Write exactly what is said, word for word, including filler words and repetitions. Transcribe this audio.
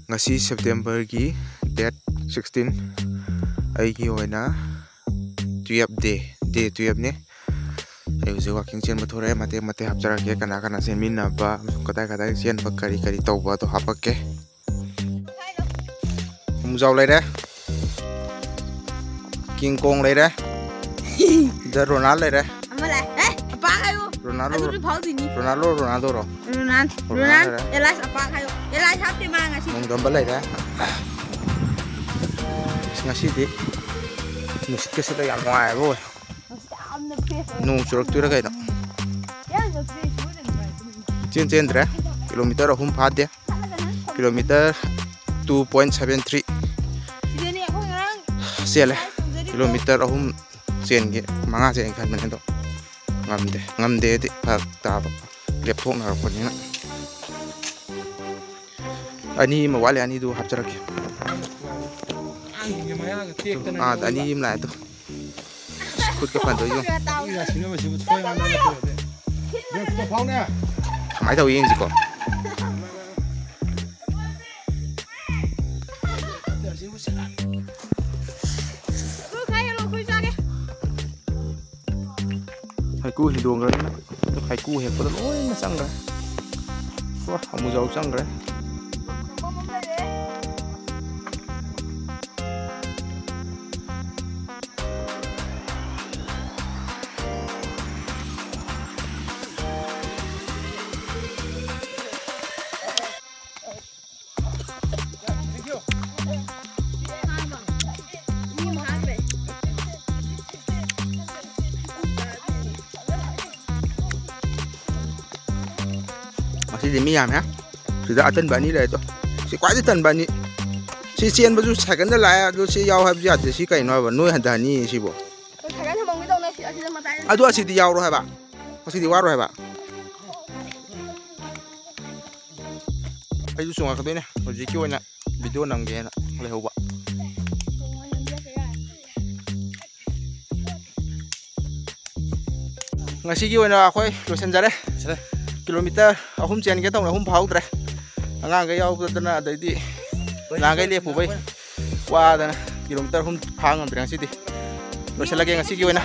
ꯉꯁꯤ September ꯒꯤ date sixteen, ꯑꯩꯒꯤ ꯑꯣꯏꯅ twelve day, day twelve ꯅꯦ꯫ ꯑꯩ ꯍꯧꯖꯤꯛ walking ꯆꯦꯟꯕ ꯊꯣꯔꯛꯑꯦ꯫ ꯃꯇꯦꯛ ꯃꯇꯦꯛ ꯍꯥꯞꯆꯔꯛꯀꯦ, ꯀꯅꯥ ꯀꯅꯥ ꯆꯦꯟꯃꯤꯟꯅꯕ, ꯀꯗꯥꯏ ꯀꯗꯥꯏ ꯆꯦꯟꯕ, ꯀꯔꯤ ꯀꯔꯤ ꯇꯧꯕ ꯑꯗꯣ ꯍꯥꯄꯛꯀꯦ꯫ ꯈꯣꯡꯖꯥꯎ ꯂꯩꯔꯦ, King Kong ꯂꯩꯔꯦ, The Ronald ꯂꯩꯔꯦ꯫ ꯑꯃ ꯂꯥꯛꯑꯦ꯫ ꯑꯦ, ꯑꯄꯥꯛ ꯍꯥꯏꯌꯨ꯫ Ronaldo꯫ ꯑꯗꯨꯗꯤ ꯐꯥꯎꯗꯣꯏꯅꯤ꯫ Ronaldo, Ronaldo ꯔꯣ? Ronald꯫ Ronald Ronald ꯂꯩꯔꯦ꯫ Elias ꯑꯄꯥꯛ ꯍꯥꯏꯌꯨ꯫ Elias ꯍꯥꯞꯇꯦ ꯃꯥ ꯉꯁꯤ꯫ ꯅꯣꯡꯗꯝꯕ ꯂꯩꯔꯦ꯫ ꯑꯁ, ꯉꯁꯤꯗꯤ ꯅꯨꯡꯁꯤꯠꯀ ꯁꯤꯠꯂ ꯌꯥꯝ ꯅꯨꯡꯉꯥꯏꯕ ꯑꯣꯏ꯫ ꯉꯁꯤ ꯌꯥꯝꯅ fresh ꯑꯣꯏ꯫ ꯅꯣꯡ ꯆꯨꯔꯛꯇꯣꯏꯔꯥ ꯀꯩꯅꯣ? ꯌꯥꯝꯅ fresh ꯑꯣꯏ꯫ ꯆꯦꯟ ꯆꯦꯟꯗ꯭ꯔꯦ꯫ Kilometer ꯑꯍꯨꯝ ꯐꯥꯗꯦ꯫ Kilometer two point seven three ꯁꯤꯗꯅꯦ ꯑꯩꯈꯣꯏ ꯉꯔꯥꯡ ꯆꯦꯜꯂꯦ꯫ Kilometer ꯑꯍꯨꯝ ꯆꯦꯟꯒꯦ, ꯃꯉꯥ ꯆꯦꯟꯒꯦ ꯈꯟꯕꯅꯦ, ꯑꯗꯣ ꯉꯝꯗꯦ꯫ ꯉꯝꯗꯦꯗꯤ ꯐꯔꯛ ꯇꯥꯕ, ꯂꯦꯞꯊꯣꯛꯅꯔꯛꯄꯅꯤꯅ꯫ ꯑꯅꯤ ꯑꯃ ꯋꯥꯠꯂꯤ, ꯑꯅꯤꯗꯨ ꯍꯥꯞꯆꯔꯛꯀꯦ꯫ ꯑꯥ, ꯑꯅꯤ ꯑꯃ ꯂꯥꯛꯑꯦ ꯑꯗꯣ꯫ ꯈꯨꯠꯀ ꯐꯟꯗꯣꯏ ꯌꯦꯡꯉꯨ꯫ ꯀꯃꯥꯏꯅ ꯇꯧ ꯌꯦꯡꯁꯤꯀꯣ꯫ ꯍꯩꯀꯨ ꯍꯤꯗꯣꯡꯈ꯭ꯔꯅꯤꯅ ꯍꯩꯀꯨ ꯍꯦꯛꯄꯗ ꯂꯣꯏꯅ ꯆꯪꯈ꯭ꯔꯦ꯫ ꯄꯨꯔꯥ ꯑꯃꯨꯖꯥꯎ ꯆꯪꯈ꯭ꯔꯦ꯫ ꯉꯁꯤꯗꯤ ꯃꯤ ꯌꯥꯝꯃꯦ꯫ ꯁꯤꯗ ꯑꯇꯟꯕ ꯑꯅꯤ ꯂꯩ ꯑꯗꯣ꯫ ꯁꯤ ꯈ꯭ꯋꯥꯏꯗꯒꯤ ꯇꯟꯕ ꯑꯅꯤ꯫ ꯁꯤ ꯆꯦꯟꯕꯁꯨ ꯁꯥꯏꯀꯜꯗ ꯂꯥꯛꯑꯦ, ꯑꯗꯣ ꯁꯤ ꯌꯥꯎ ꯍꯥꯏꯕꯁꯨ ꯌꯥꯗꯦ꯫ ꯁꯤ ꯀꯩꯅꯣ ꯍꯥꯏꯕ? ꯅꯣꯏ ꯍꯟꯊꯍꯟꯅꯤ ꯁꯤꯕꯣ? ꯁꯥꯏꯀꯜ ꯊꯝꯐꯝꯒꯤ ꯇꯧꯅ ꯁꯤ, ꯑꯁꯤꯗ ꯃꯇꯥꯏꯗ꯫ ꯑꯗꯨ ꯑꯁꯤꯗꯤ ꯌꯥꯎꯔꯣ ꯍꯥꯏꯕ꯫ ꯑꯁꯤꯗꯤ ꯋꯥꯔꯣꯏ ꯍꯥꯏꯕ꯫ ꯑꯩꯁꯨ ꯆꯣꯡꯉꯛꯀꯗꯣꯏꯅꯦ꯫ ꯍꯧꯖꯤꯛꯀꯤ ꯑꯣꯏꯅ video ꯅꯝꯒꯦꯅ ꯂꯩꯍꯧꯕ꯫ ꯉꯁꯤꯒꯤ ꯑꯣꯏꯅ ꯑꯩꯈꯣꯏ ꯂꯣꯏꯁꯤꯟꯖꯔꯦ꯫ ꯀꯤꯂꯣꯃꯤꯇꯔ ꯑꯍꯨꯝ ꯆꯦꯟꯒꯦ ꯇꯧꯅ ꯑꯍꯨꯝ ꯐꯥꯍꯧꯗ꯭ꯔꯦ, ꯑꯉꯥꯡꯈꯩ ꯌꯥꯎꯕꯗꯅ, ꯑꯗꯩꯗꯤ ꯅꯍꯥꯟꯈꯩ ꯂꯦꯞꯄꯨꯕꯩ ꯋꯥꯗꯅ꯫ ꯀꯤꯂꯣꯃꯤꯇꯔ ꯑꯍꯨꯝ ꯐꯥ ꯉꯝꯗ꯭ꯔꯦ ꯉꯁꯤꯗꯤ꯫ ꯂꯣꯏꯁꯤꯜꯂꯒꯦ ꯉꯁꯤꯒꯤ ꯑꯣꯏꯅ꯫